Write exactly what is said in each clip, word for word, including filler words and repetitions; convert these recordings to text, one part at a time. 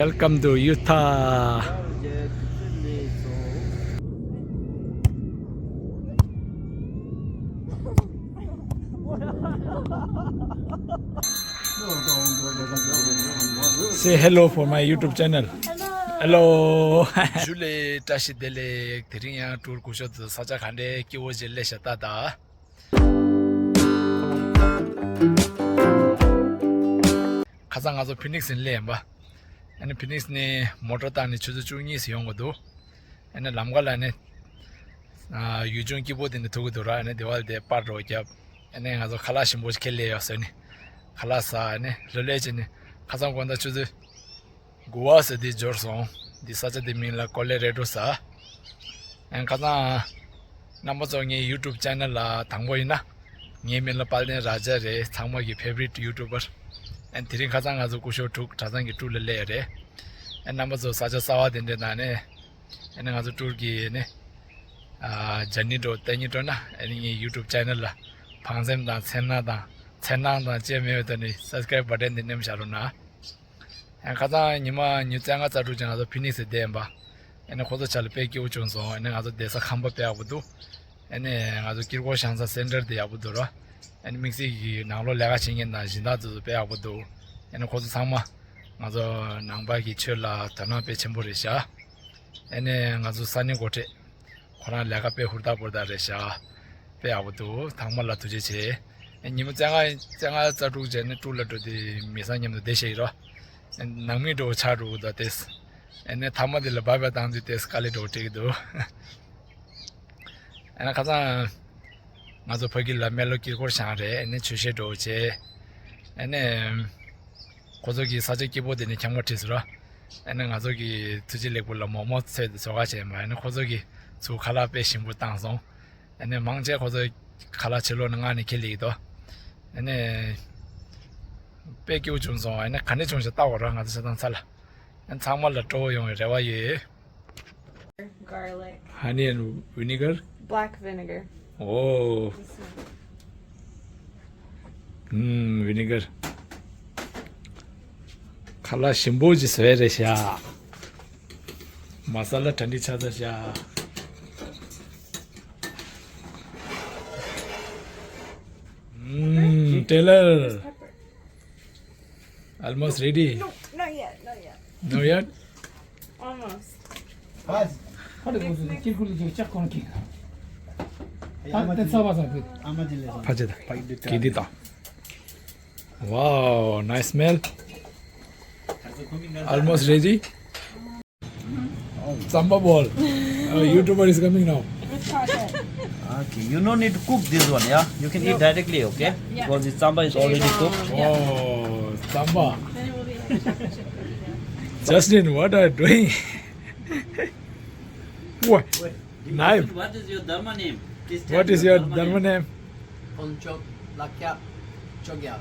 Welcome to Utah. Say hello for my YouTube channel. Hello. ཇུ་ལེ། བཀྲ་ཤིས་བདེ་ལེགས། དེ་རིང་ཡང་ཊུར་སྒུག་ཤོག་ཏུ་ས་ཆ་ག་འདྲའི་སྐྱིད་པོ་ཞིག་སླེབས་ཤག་ལྟ་ད། ཁ་སང་ང་ཚོ་ཕི་ནིག་སི་ནས་སླེབས་ཡིན་པ། ཨ་ནི་ཕི་ནིག་སི་ནས་མོ་ཊ་བཏང་ནས་ཆུ་ཚོད་བཅུ་གཉིས་སུ་ཡོང་གི་འདུག་ཨ་ནི་ལམ་ཁ་ལ་ནི་ཨ་ཡུལ་ལྗོངས་སྐྱིད་པོ་དེ་འདྲ་ཐུག་གི་འདུག་ར། ཨ་ནི་དེ་བ་དེ་པར་འདྲ་བོ་བརྒྱབ། ཨ་ནི་ང་ཚོ་ཁ་ལག་ཞིམ་པོ་ཞིག་ཁྱེར་སླེབས་ཡོད་ཟེར་ནས། ཁ་ལག་ཟ། ཨ་ནི་ལྷོད་ལྷོད་བྱས་ནས་ཁ་སང་དགོང་དག་ཆུ་ཚོད་དགུ་པ་ཟེར་དེ་འབྱོར་སོང་། འདི་ས་ཆ་དེ་མིང་ལ་ཀོ་ལེ་རེ་ཌོ་ཟེར། ཨ་ཁ་སང་རྣམ་པ་ཚོ་ངའི་ཡུ་ཊུབ་ཆེ་ནལ་ལ་དང་པོ་ཡིན་ན། ངའི་མིང་ལ་དཔལ་ལྡན་ར་ཇ་རེད། ཚང་མ་གི་ཕེ་ཝ་རིཊ་ཡུ་ཊུབ་པར། ཨ་དེ་རིང་ཁ་སང་ང་ཚོ་སྐུ་ཞབས་ཊུར་གྲྭ་ཚང་གི་ཊུར་ལ་སླེབས་རེད། ཨ་རྣམ་པ་ཚོ་ས་ཆ་གསར་པ་དེ་འདྲའི་ནང་ནས་ཨ་ནི་ང་ཚོ་ཊུར་གི་ནི་ཨ་ཇར་ནི་འདྲ་བོ་བལྟ་སྙིང་བྲོ་ན། ཨ་ནི་ངའི་ཡུ་ཊུབ་ཆེ་ནལ་ལ་ཕངས་སེམས་དང་འཚེར་སྣང་དང་འཚེར་སྣང་དང་བཅས་མེད་པའི་ཐོག་ནས་སབ་སི་ཀ་རེབ་བ་ཊན་དེ་མནན་བཞག་རོགས་གནང་། ཨ་ཁ་སང་ཉི་མ་ཉི་ཤུ་རྩ་ལྔ་རྩ་དྲུག་ཅིག་ང་ཚོ་ཕི་ནིག་སི་བསྡད་ཡིན་པ། ཨ་ནི་ཁོ་ཚོ་ཆ་ལ་དཔེ་སྐྱིད་པོ་བྱུང་སོང་། ཨ་ནི་ང་ཚོ་བསྡད་ས་ཁང་པ་དཔེ་ཡག་པོ་འདུག་ཨ་ནི་ང་ཚོ་དཀྱིལ་འཁོར་བཞེངས་ས་སེན་ཊར་དེ་ཡག་པོ་འདུག་ར། ཨ་ནི་དམིགས་བསལ་གྱི་ནང་ལོགས་ལས་ཀ་བྱེད་མཁན་དང་སྦྱིན་བདག་ཚོ་དཔེ་ཡག་པོ་འདུག་ཨ་ནི་ཁོ་ཚོ་ཚང་མ་ང་ཚོ་ནང་པ་གི་ཆོས་ལ་དོ་སྣང་དཔེ་ཆེན་པོ་རེད་ཤག་ཨ་ནི་ང་ཚོ་ས་གནས་འགོ་ཁྲིད་ཁོ་རང་ལས་ཀ་དཔེ་ཧུར་ཐག་ཧུར་ཐག་རེད་ཤག་དཔེ་ཡག་པོ་འདུག་ཚང་མ་ལ་ཐུགས་རྗེ་ཆེ། ཨ་ཉི་མ་རྩ་ལྔ་རྩ་ལྔ་རྩ་དྲུག་བྱས་ནས་ཊུར་ལ་འགྲོ་དུས་མི་ཚང་མཉམ་དུ་བསྡད་བཞག་ཡིན་རོ། ནང་མི་འདྲ་བོ་ཆགས་འགྲོ་གི་འདུག་སྟེ། ཨ་ནི་མཐའ་མ་དེ་ལ་བཱའི་བཱའི་བཏང་དུས་དེ་དཀའ་ལས་འདྲ་བོ་འཕྲད་ཀྱི་འདུག་ཨ་ནི་ཁ་སང་ང་ཚོ་ཕ་གི་ལ་མེ་ལོ་དཀྱིལ་འཁོར་བཞེངས་རེད། ཨ་ནི་ཆོས་བཤད་འདྲ་བོ་བྱས། ཨ་ནི་ཁོ་ཚོ་གི་ས་ཆ་སྐྱིད་པོ་དེ་ནས་ཁྱམས་ཁ་ཁྲིད་སོང་ར། ཨ་ནི་ང་ཚོ་གི་ཐུགས་རྗེ་ལེགས་པོ་ལ་མོག་མོག་ཚོས་ཏེ་བཟོ་ག་བྱས་མ། ཨ་ནི་ཁོ་ཚོ་གི་ཚུར་ཁ་ལག་དཔེ་ཞིམ་པོ་བཏང་སོང་། ཨ་ནི་མང་ཆེ་ཁོ་ཚོ་ཁ་ལག་ཕྱི་ལོགས་ནས་མངགས་ནས་ཁྱེར་སླེབས་ཀྱི་འདུག་ཨ་ནི་དཔེ་སྐྱིད་པོ་བྱུང་སོང་། ཨ་ནི་ག་འདྲ་བྱུང་ཞེས་ལྟ་བ་ར། ང་ཚོ་ཆ་ཚང་ཚ་ལ། ཨ་ནི་ཚང་མ་ལ་སྤྲོ་བོ་ཡོང་བའི་རེ་བ་ཡོད། Garlic, Honey and vinegar? Black vinegar. Oh. This one. ཨུམ། ཝི་ནི་གར། ཁ་ལག་ཞིམ་པོ་ཅིག་བཟོས་རེད་ཤག་མ་ས་ལ་གྲ་སྒྲིག་ཆགས་ཚར་ཤག་ཨུམ། ཊེ་ལར། Almost ready? No, not yet, not yet. Not yet? Almost. ཕ་ཆེ་ད། གི་འདི་དང་། Wow, nice smell. Almost ready? Tsamba ball. A YouTuber is coming now. Okay, you no need to cook this one, yeah? You can eat directly, okay? Because the tsamba is already cooked. Oh, tsamba. Justin, what are you doing? What? Knife. What is your dharma name? Please tell. What is your dharma name? Koncho Lakyap Chogyal.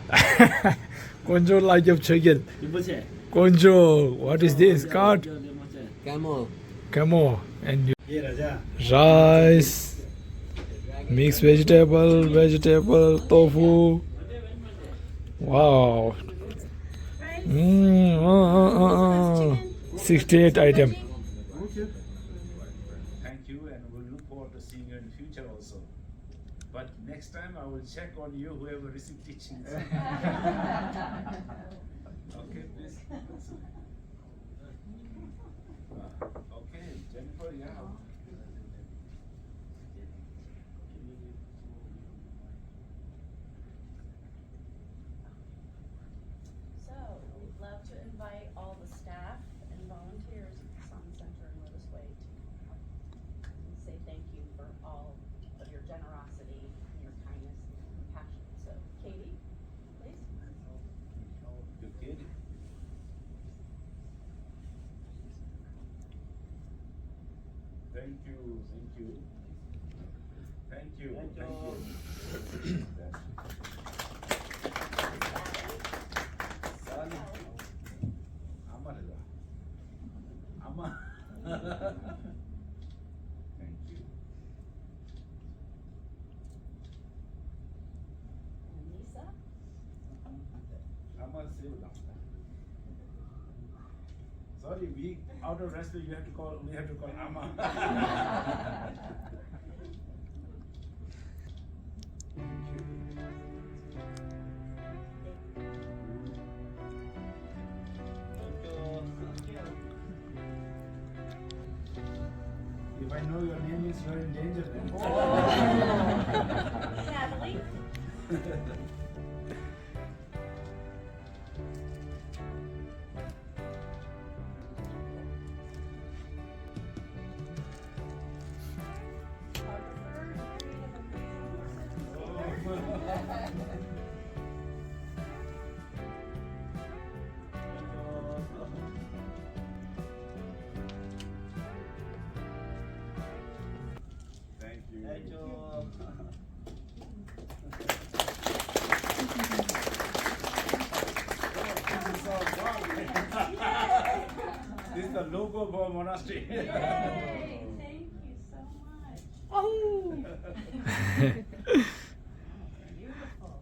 Koncho Lakyap Chogyal. Rinpoche. Koncho, what is this? Card? Camel. Camel. And rice, mixed vegetable, vegetable, tofu. Wow. Mm, uh, uh, uh, uh. sixty-eight item. Thank you, and we'll look forward to seeing you in the future also. But next time I will check on you, whoever received teachings. Okay, please. Uh, okay, Jennifer, yeah. So, we'd love to invite all the staff and volunteers of the Sangha Center and Lotus Way to come and say thank you for all of your generosity and your kindness and your compassion. So, Katie, please. You, Katie. Thank you, thank you. Thank you. Thank you. Sally. Ama rega. Ama. Thank you. Lisa. Ama save. Sorry, we out of wrestling, you have to call, we have to call Ama. If I know your name is, you're in danger then. Natalie? Thank you. Thank you. This is the logo for monastery. Yay! Thank you so much. Oh! Beautiful.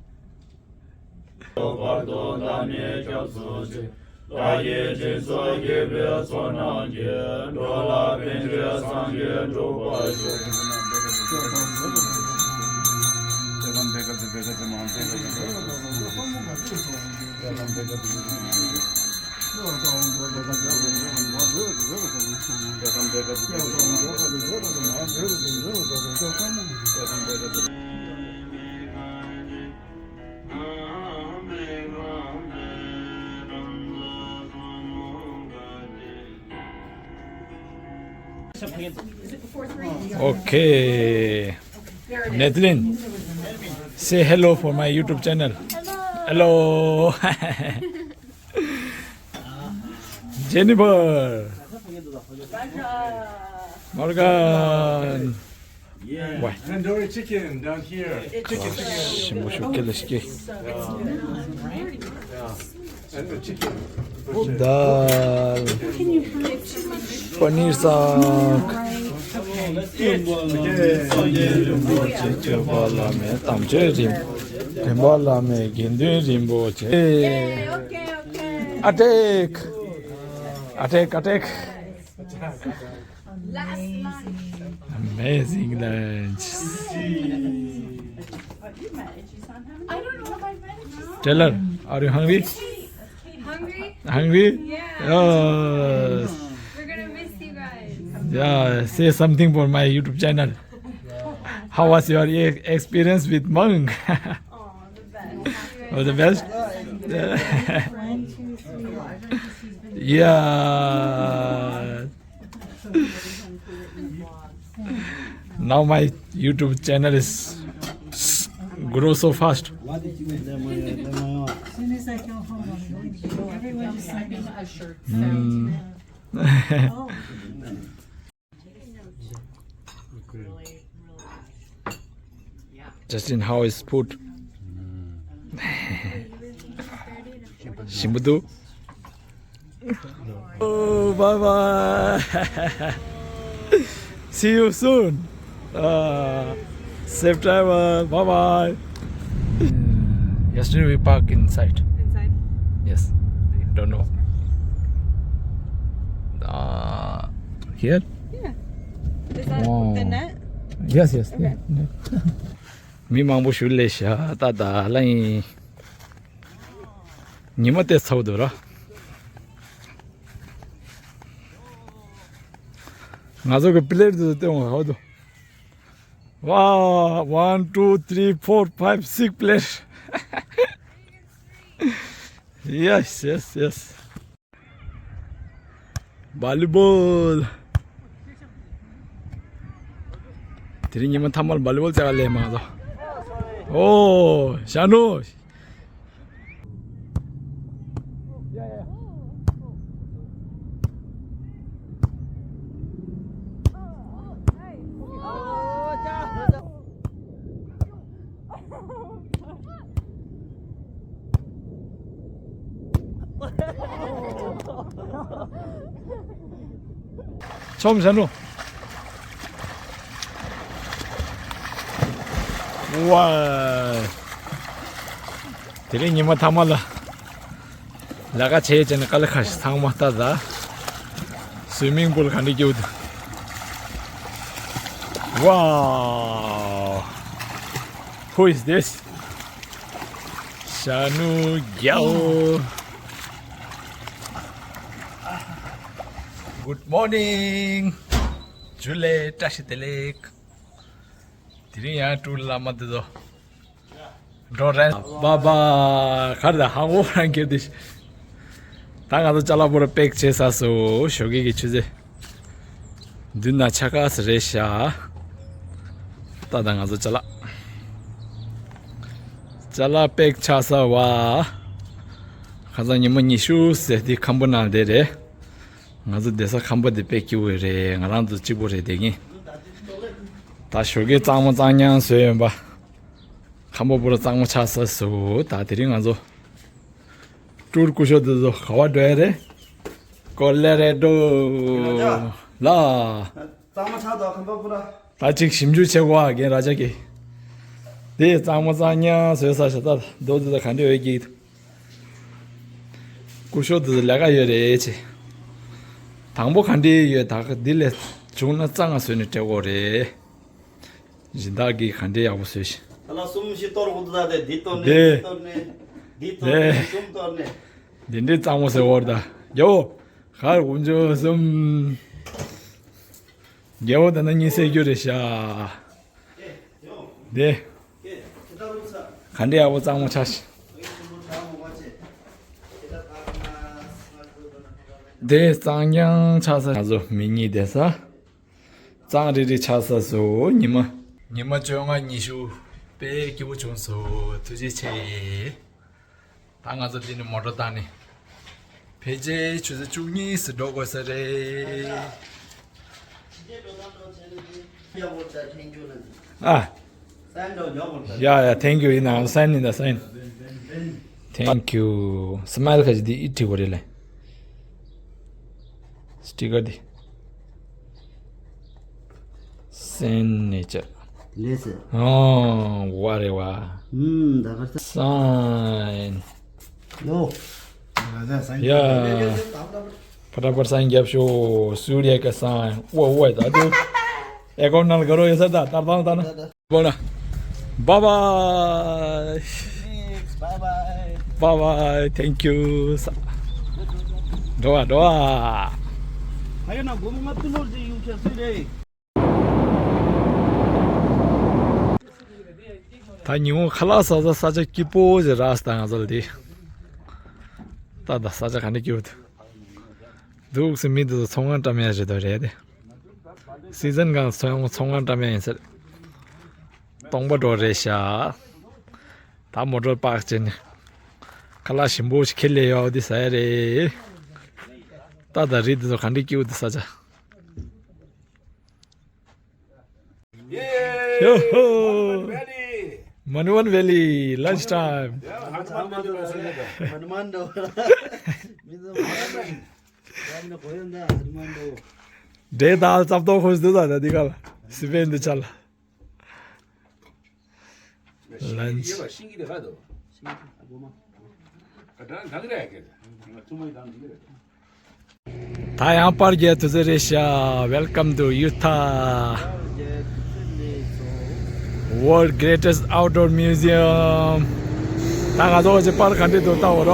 བར་དུ་བདག་ནི་སྐྱབས་སུ་མཆི། བདག་གིས་སྦྱིན་སོགས་བགྱིས་པའི་ཚོགས་རྣམས་ཀྱིས། འགྲོ་ལ་ཕན་ཕྱིར་སངས་རྒྱས་འགྲུབ་པར་ཤོག། Okay. Nathlin, say hello for my YouTube channel. Hello. Hello. Jennifer. Morgan. Yeah. Why? Tandoori chicken down here. Chicken, chicken. ཞིམ་པོ་ཞིག་ཁྱེར་ལ་ཞིག Yeah. And the chicken. Dal. Paneer saag. སངས་རྒྱས་རིན་པོ་ཆེ་སྐྱོབ་པ་བླ་མེད་དམ་ཆོས་རིན། འདྲེན་པ་བླ་མེད་དགེ་འདུན་རིན་པོ་ཆེ། Okay, okay. Attack! Attack, attack! Last lunch. Amazing lunch. I don't know if I've had it. Taylor, are you hungry? Hungry? Hungry? Yeah. Yes. We're gonna miss you guys. Yeah, say something for my YouTube channel. How was your e- experience with monk? Oh, the best. Oh, the best? Yeah. Now my YouTube channel is grow so fast. Soon as I go home, I'm going to show everyone to sign up. Mm. Oh. Justin, how is food? ཞིམ་པོ་འདུག Oh, bye bye. See you soon. Uh, safe travel. Bye bye. Yesterday we parked inside. Inside? Yes. Don't know. Uh, here? Yeah. Is that Oh. the net? Yes, yes. Okay. Yeah, yeah. མི་མང་པོ་ཞུ་ལས་ཤ་ད་ད་ལ་ཡིན། ཉི་མ་དེ་ཚ་བོ་འདུག་ར། ང་ཚོ་གི་པི་ལེ་ཊི་དེ་སྟོན་བ་ཧོ་དུ། Wow, one, two, three, four, five, six plate. Yes, yes, yes. Volleyball. དེ་རིང་ཉི་མ་མཐའ་མར་བྷོ་ལི་བྷོལ་རྩེ་ག་ལས་མ་ཟོ། ཨོ། ཤ་ནོ། ཆོམ་ཤ་ནོ། ཝའི། དེ་རིང་ཉི་མ་མཐའ་མ་ལ། ལས་ཀ་བྱས་བྱས་ནས་དཀའ་ལས་ཁག་ཞིག་ཚང་མ་ལྟ་ད། སུའི་མིང་པུལ་ག་འདྲ་སྐྱིད་པོ་འདུག Wow! Who is this? ཤ་ནུ་རྒྱལ། Good morning. ཇུ་ལེ། བཀྲ་ཤིས་བདེ་ལེགས། དེ་རིང་ཡང་སྤྲུལ་བླ་མ་འདི་ཚོ་འགྲོ་རན། བ་བ་གར་ད་ཧང་བོ་རང་གྱེར་དེ། ད་ང་ཚོ་ཅ་ལག་པོ་ར་པེག་བྱས་ས་སོ་ཞོགས་ཀས་ཀྱི་ཆུ་ཚོད་བདུན་དང་ཕྱེད་ཀ་ཙམ་རེད་ཤག་ད་ད་ང་ཚོ་ཅ་ལག་ཅ་ལག་པེག་ཆགས་ས་བ། ཁ་སང་ཉི་མ་ཉི་ཤུ་ཟེར་དེ་ཁམ་བུ་ནང་བསྡད་རེད། ང་ཚོ་བསྡད་ས་ཁམ་བུ་དེ་དཔེ་སྐྱིད་པོ་རེད། ང་རང་ཚོ་གཅིག་པོ་རེད་བསྡད་མཁན། ད་ཞོགས་ཀས་གཙང་མ་གཙང་ཉང་བཟོས་ཡོད་པ། ཁམ་བུ་པུ་ར་གཙང་མ་ཆགས་ས་སུ། ད་དེ་རིང་ང་ཚོ་ཀྲུར་སྐུ་ཞབས་དེ་ཚོ་ག་བ་འགྲོ་ཡ་རེད། ཀོ་ལེ་རེ་ཌོ། ལ། གཙང་མ་ཆགས་དང་ཁམ་བུ་པུ་ར། ད་ཅིག་ཞིབ་འཇུག་བྱེད་དགོས་ཨ་རྒན་ར་ཅག་གིས། དེ་གཙང་མ་གཙང་ཉང་བཟོས་ས་ཞིག་ད་རྡོ་རྗེ་ད་ག་འདྲ་ཡོད་ཀྱི། སྐུ་ཞབས་དེ་ཚོ་ལས་ཀ་ཡོད་རེད་ཅེ། དང་པོ་ག་འདྲ་ཡོད་ད་ག་འདི་ལས་བྱུང་ན་རྩ་ང་བཟོས་ནས་སྤྲད་དགོས་རེད། སྦྱིན་བདག་གིས་ག་འདྲ་ཡག་པོ་བཟོས་ཤིང་། ད་ལ་གསུམ་བཞི་གཏོར་དགོས་འདུག་ད་དེ་འདི་གཏོར་ནས་དེ། འདི་གཏོར་ནས་འདི་གཏོར་ནས་གསུམ་གཏོར་ནས། འདི་འདྲའི་གཙང་མ་བཟོས་འོར་ད། རྒྱལ་བོ། གར་དགུང་ཆོས་གསུམ། རྒྱལ་བོ་ད་ནི་གཉིད་སད་རྒྱུ་རེད་ཤག་དེ། ག་འདྲ་ཡག་པོ་གཙང་མ་ཆགས་ཤིང་། དེ་གཙང་རྐྱང་ཆགས་ས་ང་ཚོ་མི་གཉིས་བསྡད་ས། གཙང་རིལ་རིལ་ཆགས་ས་སུ་ཉི་མ། ཉི་མ་བཅོ་ལྔ་ཉི་ཤུ། དཔེ་སྐྱིད་པོ་བྱུང་སོང་། ཐུགས་རྗེ་ཆེ། ད་ང་ཚོ་འདི་ནས་མོ་ཊ་བཏང་ནས། ཕལ་ཆེར་ཆུ་ཚོད་བཅུ་གཉིས་སུ་འགྲོ་དགོས་ས་རེད། ཨ། ཡ་ཡ། Thank you. ཡིན་ནའང་sign ཡིན་ད་sign. Thank you. Smile ཁ་ཅིག་འདི་ཨི་བྲིས་པ་རེད་ལེ། སི་ཊི་ཀར་འདི། སེན་ནེ་ཅར། ལེ་སི། ཨོ། ཝ་རེ་ཝ། ཨུམ། ད་གར་ས། སའིན། ནོ། ཡ། ཕ་ཏྲ་པར་སའིན་རྒྱབ་ཤོག་སུ་རེ་ཀ་སའིན། ཝ་ཝ་ད་དུ། ཨེ་ཀོ་ནལ་ག་རོ་ཡོད་ས་ད་ཏར་ཏང་ཏང་ན། Bona. Bye bye. Bye bye. Bye bye. Thank you. Doa doa. Ayo na gomo ngap tu nor je yu kya sui re. ད་ཉི་འོང་ཁ་ལག་ཟ་ས་ས་ཆ་སྐྱིད་པོ་ཞིག་རག་སོང་ད་ང་ཚོ་ལ་དེ། ད་ད་ས་ཆ་ག་འདྲ་སྐྱིད་པོ་འདུག་སེ་མི་འདི་ཚོ་ཚོང་ཁང་བཀྲམ་ཡ་རེད་དོ་རེད་དེ། སི་ཛན་གང་ཚོང་ཚོང་ཁང་བཀྲམ་ཡ་ཡིན་ཟེར། སྟོང་པ་འགྲོ་རེད་ཤག་ད་མོ་ཊར་པག་བྱས་ནས་ཁ་ལག་ཞིམ་པོ་ཞིག་ཁྱེར་སླེབས་ཡོད་འདི་ཟ་ཡ་རེད། ད་ད་རི་འདི་ཚོ་ག་འདྲ་སྐྱིད་པོ་འདུག་ས་ཆ། Yo ho! Madhuban Valley, lunch time. འདྲེ་དང་རྩབ་ཏོ་ཁོས་འདུག་ད་ད་འདི་ག་ལ་སི་པན་འདི་ཆ་ལ། Lunch. ད་ཡང་པར་རྒྱག་དུས་ཚོད་རེད་ཤག Welcome to Utah. World greatest outdoor museum. ད་ང་ཚོ་ཅིག་པར་ག་འདྲ་འདུག་ལྟ་འོ་ར།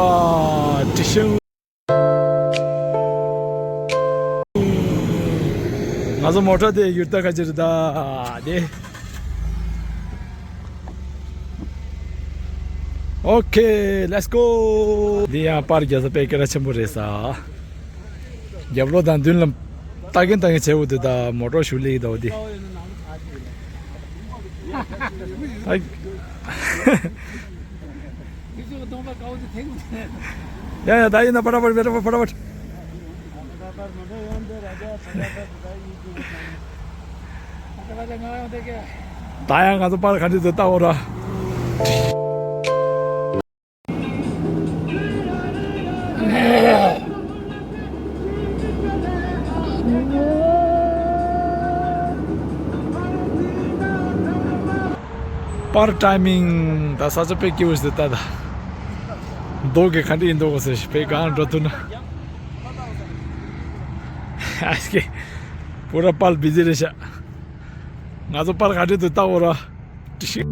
དྲི་ཤིང་། ང་ཚོ་མོ་ཊ་དེ་ཡུར་ད་ཁ་ཅིག་རེད་ད་དེ། Okay, let's go. འདི་ཡང་པར་རྒྱག་ས་དཔེ་སྐད་གྲགས་ཆེན་པོ་རེད་ས། རྒྱབ་ལོགས་དང་མདུན་ལ་ལྟ་གིན་ལྟ་གིན་བྱེད་འོ་དེ་ད་མོ་ཊ་ཞུ་ལེགས་ད་འོ་དེ། ཡ་ཡ་ད་ཡིན་ན་ཕ་ར་ཕ་ར་ཕ་ར་ཕ་ར། ད་ཡང་ང་ཚོ་པར་ག་འདྲ་འདུག་ལྟ་འོ་ར། པར་ཊའི་མིང་ད་ས་ཆ་དཔེ་སྐྱིད་པོ་ཞིག་ད་ད། མདོག་གི་ག་འདྲ་ཡིན་མདོག་གོ་ཟེར་ཞིག་དཔེ་གང་འགྲོ་ཐུབ་ན། ཨ་ཀེ། པུ་ར་པཱལ་བི་ཛི་རེད་ཤག་ང་ཚོ་པཱལ་ག་འདྲ་འདུག་ལྟ་འོ་ར། ཏི་ཤི།